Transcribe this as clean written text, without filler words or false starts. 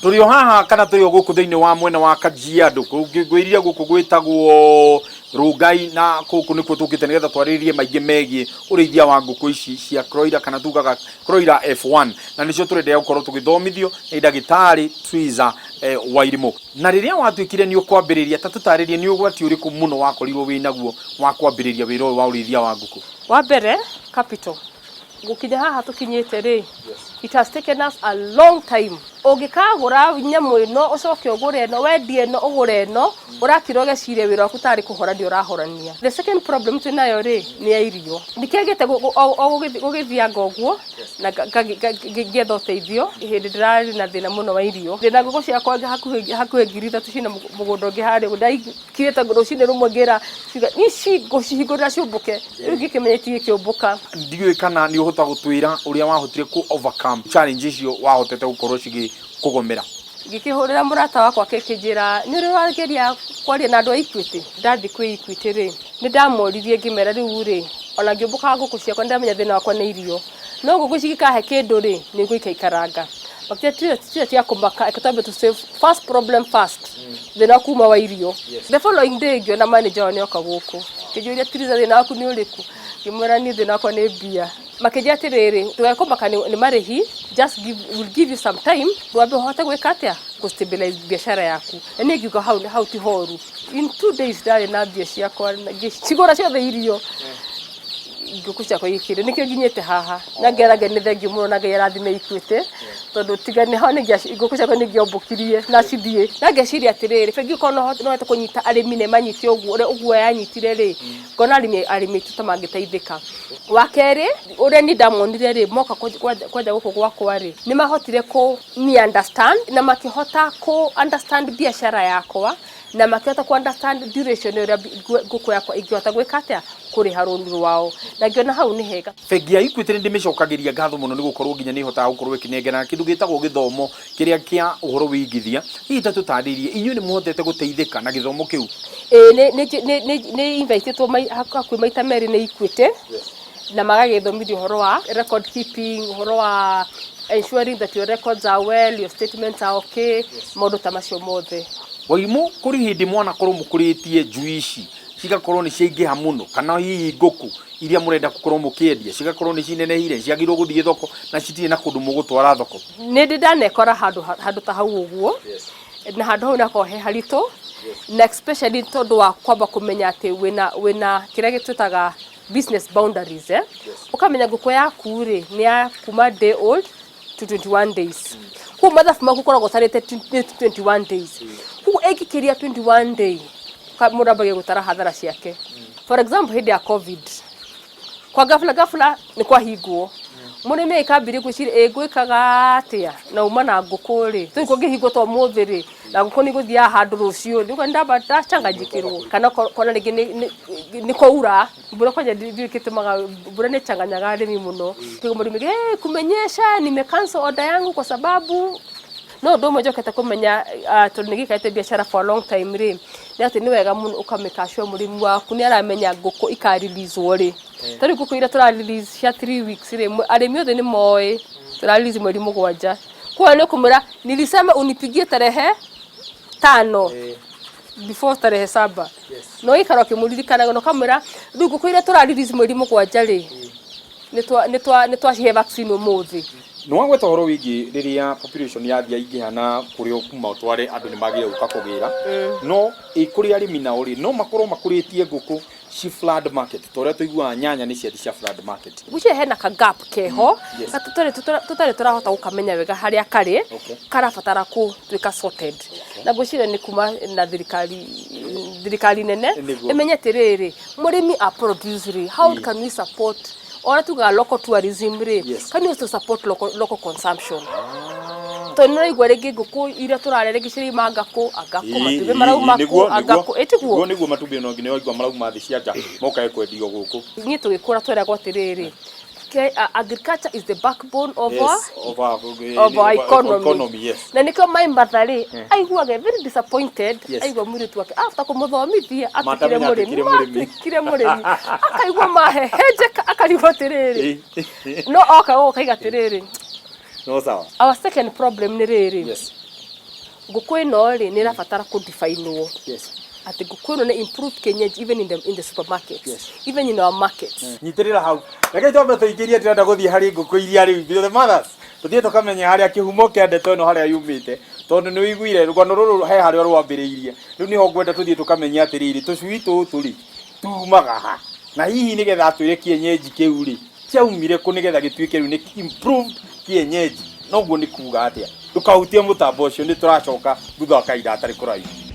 Tũrĩ o haha kana tũrĩ o gũkũ thĩinĩ wa mwena wa Kajiado, ngwĩrire gũkũ gwĩtagwo Rongai, na gũkũ nĩkuo tũkĩte nĩgetha twarĩrĩrie maingĩ megiĩ ũrĩithia wa ngũkũ ici cia Kroiler kana tugaga Kroiler F1, na nĩcio tũrendea gũkorwo tũgĩthomithio nĩ ndagĩtarĩ Triza Wairimũ. Na rĩrĩa watuĩkire nĩ ũkwambĩrĩria, ta tũtarĩrie nĩ ũgwati ũrĩkũ mũno wakorirwo wĩ naguo wa kwambĩrĩria wĩra ũyũ wa ũrĩithia wa ngũkũ? Wa mbere, capital. Gũkinya haha tũkinyĩte rĩ, it has taken us a long time. Ũngĩkagũra nyamũ ĩno, ũcoke ũgũre ĩno, wendie ĩno, ũgũre ĩno, ũrakira ũgeciria wĩra waku tarĩ kũhorania ũrahorania. The second problem twĩ nayo rĩ, nĩ ya irio. Ndikĩagĩte o gũgĩthianga ũguo, na ngĩetha ũteithio hĩndĩ ndĩrarĩ na thĩna mũno wa irio. Ndĩna ngũkũ ciakwa hakuhĩ 3,000 ciĩna mũgũnda ũngĩ harĩa ũguo, ndakirĩte rũcinĩ rũmwe ngĩra ici ngũcihingũrĩra ciũmbũke, rĩu ngĩkĩmenya itigĩkĩũmbũka. Ndiũĩ kana nĩ ũhota gũtwĩra ũrĩa wahotire kũ overcome challenge icio wahotete gũkorwo cigĩkũgomera. Ngĩkĩhũrĩra mũrata wakwa akĩnjĩra nĩ ũrĩ wageria kwaria na andũ a Equity. Ndathiĩ kwĩ Equity rĩ, nĩ ndamoririe ngĩmera rĩu rĩ, ona ngĩũmbũkaga ngũkũ ciakwa nĩ ndamenya thĩna wakwa nĩ irio, no ngũkũ ici ingĩkahe kĩndũ rĩ, nĩ ngũikaikaranga. Makĩnjĩra tiga cia kũmaka, reke twambe tũ save first problem first, thĩna waku uma wa irio. The following day ngĩona manager wao nĩ oka gũkũ, akĩnjũria Triza thĩna waku nĩ ũrĩkũ? Ngĩmwĩra niĩ thĩna wakwa nĩ mbia. Makĩnjĩra atĩrĩrĩ, ndũkae kũmaka nĩ marĩhi, just give, we'll give you some time, wambe ũhote gwĩka atĩa, kũ stabilize biacara yaku. Na niĩ ngiuga hau, hau ti horu. In 2 days ndarĩ na mbia ciakwa, ngĩcigũra ciothe irio, ngũkũ ciakwa igĩkĩrĩa. Nĩkĩo nginyĩte haha na ngera Ngai nĩ thengiũ mũno na Ngai arathime Equity, tondũ tiga nĩ ho ngũkũ ciakwa nĩ ingĩombũkirie na cithiĩ. Na ngeciria atĩrĩrĩ, bengi korwo no hote kũnyita arĩmi na ĩmanyite ũguo ũrĩa ũguo yanyitire rĩ, ngona arĩmi aitũ ta mangĩteithĩka. Wa kerĩ, ũrĩa niĩ ndamonire rĩ, moka kwanja gũkũ gwakwa rĩ, nĩ mahotire kũ ni understand na makĩhota kũ understand biacara yakwa, na makĩhota kũ understand duration ũrĩa ngũkũ yakwa ĩngĩhota gwĩka atĩa, kũrĩha rũni rwao, na ngĩona hau nĩ hega. Bengi ya Equity nĩ ndĩmĩcokagĩria ngatho mũno nĩ gũkorwo nginya nĩ ĩhotaga gũkorwo ĩkĩnengera kĩndũ gĩtagwo gĩthomo kĩrĩa kĩa ũhoro wĩigithia. Hihi ta tũtarĩrie, inyuĩ nĩ mũhotete gũteithĩka na gĩthomo kĩu? Ĩĩ, nĩ invitĩtwo hakuhĩ maita merĩ nĩ Equity, na magagĩthomithia ũhoro wa record keeping, ũhoro wa ensuring that your records are well, your statements are okay, maũndũ ta macio mothe. Wairimũ, kũrĩ hĩndĩ mwanakorwo mũkũrĩtie njui ici cigakorwo nĩ ciaingĩha mũno, kana hihi ngũkũ iria mũrenda gũkorwo mũkĩendia cigakorwo nĩ cinenehire, ciagĩrĩirwo gũthiĩ thoko na citirĩ na kũndũ mũgũtwara thoko? Nĩ ndĩ ndanekora handũ ta hau ũguo, na handũ hau nakorwo he haritũ, na especially tondũ wa kwamba kũmenya atĩ wĩna kĩrĩa gĩtwĩtaga business boundaries, eh? Ũkamenya ngũkũ yaku rĩ, nĩ ya kuma day old to 21 days, koguo mathabu maku ũkoragwo ũtarĩte nĩ 21 days. Koguo ĩngĩkĩria 21 day, mũndũ ambagia gũtara hathara ciake. For example, hĩndĩ ya COVID, kwa ghafla ghafla nĩ kwahingwo, mũrĩmi agĩkambirie gwĩciria, ĩ ngwĩkaga atĩa na uma na ngũkũ rĩ? Rĩu kũngĩhingwo ta ũmũthĩ rĩ, na ngũkũ nĩ igũthiaga handũ rũciũ rĩ, ndamba ndacanganyikĩrwo, kana kona rĩngĩ nĩ kwaura mbura kwanja, ndiũĩ gĩtũmaga mbura nĩ ĩchanganyaga arĩmi mũno. Kiugo mũrĩmi, "Hey, kumenyesha nime cancel order yangu kwa sababu." No ũndũ ũmwe njokete kũmenya, tondũ nĩ gĩkarĩte biacara for a long time rĩ, nĩ atĩ nĩ wega mũno ũkamĩka sure mũrĩmi waku nĩ aramenya ngũkũ ikareleaswo rĩ. Ta rĩu ngũkũ iria tũra release cia 3 weeks rĩ, arĩmi othe nĩ moĩ tũra release mweri 7. Koguo nĩ ũkũmwĩra, "Nilisema unipigie tarehe 5 before tarehe 7." No gĩikara ũkĩmũririkanaga na ũkamwĩra, "Rĩu ngũkũ iria tũra release mweri 7 rĩ, nĩ twacihe vaccine ũmũthĩ." Nĩ wagweta ũhoro wĩgiĩ rĩrĩa population yathiĩ aingĩha na kũrĩa kuma ũtware andũ nĩ magĩrĩire gũka kũgĩra, no ĩ kũrĩ arĩmi nao rĩ, no makorwo makũrĩtie ngũkũ ci flood market, ta ũrĩa tũiguaga nyanya nĩ ciathi cia flood market? Gwĩciria hena ka gap keho tũtarĩ tũrahota gũkamenya wega harĩa karĩ, karabatara gũtuĩka sorted, na ngwĩciria nĩ kuma na thirikari nene ĩmenye atĩrĩrĩ, mũrĩmi a produce rĩ, how can we support ũrĩa tugaga local tourism rĩ? Can we also support local consumption? Tondũ nĩ ũraigua rĩngĩ ngũkũ iria tũrarĩa rĩngĩ cirauma ngakũ, angakũ matumbĩ marauma kũ, angakũ, ĩtiguo? Nĩguo, matumbĩ no nginya waigua marauma thĩ cia nja mokae kwendio gũkũ. Niĩ tũgĩkũra tweragwo atĩrĩrĩ, agriculture is the backbone of our of our economy. Economy, yes. Na nĩkĩo my mother rĩ, aiguaga very disappointed aigua mũirĩtu wake after kũmũthomithia atukire Matamenya mũrĩmi. atuĩkire mũrĩmi. Matuĩkire mũrĩmi, akaigua mahehenjeka, akarigwo atĩrĩrĩ, no oka gũkũ akaiga atĩrĩrĩ, No sawa. Our second problem nĩ rĩrĩ, Ngũkũ ĩno rĩ, nĩ ĩrabatara kũ-definwo atĩ ngũkũ ĩno nĩ improved kienyeji, even in the supermarkets, even in our markets. Nyitĩrĩra hau, reke twambe tũingĩrie. Ndĩrenda gũthiĩ harĩ ngũkũ iria rĩu, the mothers, tũthiĩ tũkamenye harĩa kĩhumo kĩa ndeto ĩno, harĩa yumĩte, tondũ nĩ ũiguire rũgano rũrũ he harĩa rwambĩrĩirie. Rĩu nĩho ngwenda tũthiĩ tũkamenye atĩrĩrĩ, tũcui tũtũ rĩ, tumaga ha, na hihi nĩgetha atwĩre kienyeji kĩu rĩ, kĩaumire kũ, nĩgetha gĩtuĩke rĩu nĩ improved kienyeji. Noguo nĩ kuga atĩa? Ndũkahutie mũtambo ũcio, nĩ tũracoka thutha wa kahinda gatarĩ kũraihu.